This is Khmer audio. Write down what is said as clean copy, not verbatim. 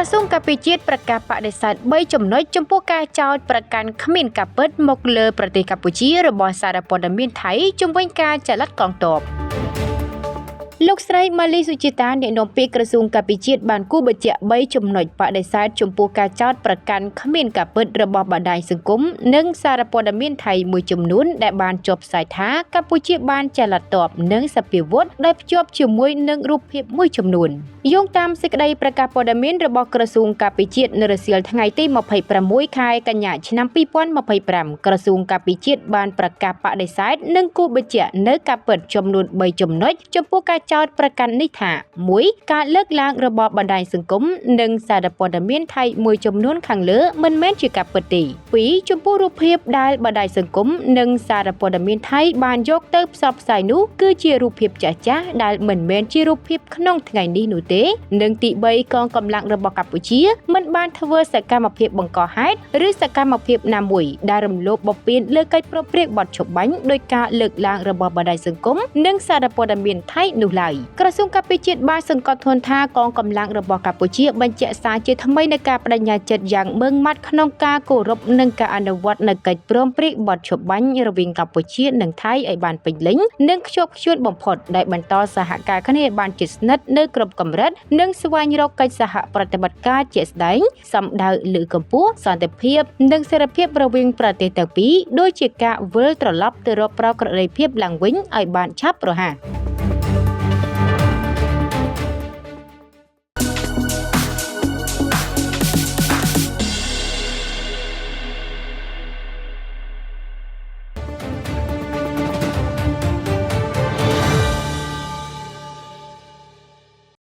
ក្រសួងការពារជាតិប្រកាសបដិសេធ3ចំណុចចំពោះការចោទប្រកាន់គ្មានការពិតមកលើប្រទេសកម្ពុជារបស់សារព័ត៌មានថៃជំវិញការចល័តកងទ័ពលោកស្រីម៉ាលីសុជាតាអ្នកនាំពាក្យក្រសួងការពារជាតិបានគូបញ្ជាក់3ចំណុចបដិសេធចំពោះការចោទប្រកាន់គ្មានការពិតរបស់បណ្ដាញសង្គមនិងសារព័ត៌មានថៃមួយចំនួនដែលបានចុះផ្សាយថាកម្ពុជាបានចល័តទ័ពនិងសព្វាវុធដែលភ្ជាប់ជាមួយនឹងរូបភាពមួយចំនួនយោងតាមសេចក្តីប្រកាសព័ត៌មានរបស់ក្រសួងការពារជាតិនៅរសៀលថ្ងៃទី26ខែកញ្ញាឆ្នាំ2025ក្រសួងការពារជាតិបានប្រកាសបដិសេធនិងគូបញ្ជាក់នៅការពិតចំនួន3ចំណុចចំពោះការចោទប្រកាន់នេះថា1ការលើកឡើងរបស់បណ្ដាញសង្គមនិងសារព័ត៌មានថៃមួយចំនួនខាងលើមិនមែនជាការពិតទេ2ចំពោះរូបភាពដែលបណ្ដាញសង្គមនិងសារព័ត៌មានថៃបានយកទៅផ្សព្វផ្សាយនោះគឺជារូបភាពចាស់ៗដែលមិនមែនជារូបភាពក្នុងថ្ងៃនេះនោះទេនិងទី3កងកម្លាំងរបស់កម្ពុជាមិនបានធ្វើសកម្មភាពបង្កហេតុឬសកម្មភាពណាមួយដែលរំលោភបំពានលើកិច្ចព្រមព្រៀងបទឈប់បាញ់ដោយការលើកឡើងរបស់បណ្ដាញសង្គមនិងសារព័ត៌មានថៃនោះឡើយក្រសួងការពារជាតិបានសង្កត់ធ្ងន់ថាកងកម្លាំងរបស់កម្ពុជាបញ្ជាក់សារជាថ្មីនៃការបដិញ្ញាចិត្តយ៉ាងម៉ឺងម៉ាត់ក្នុងការគោរពនិងការអនុវត្តនូវកិច្ចព្រមព្រៀងបទឈប់បាញ់រវាងកម្ពុជានិងថៃឲ្យបានពេញលេញនិងខ្ជាប់ខ្ជួនបំផុតដែលបន្តសហការគ្នាបានជិតស្និទ្ធនៅគ្រប់កម្រិតនិងស្វែងរកកិច្ចសហប្រតិបត្តិការជាក់ស្ដែងសំដៅលើកកម្ពស់សន្តិភាពនិងសេរីភាពរវាងប្រទេសទាំងពីរដូចជាការវិលត្រឡប់ទៅរកប្រក្រតីភាពឡើងវិញឲ្យបានឆាប់រហ័ស។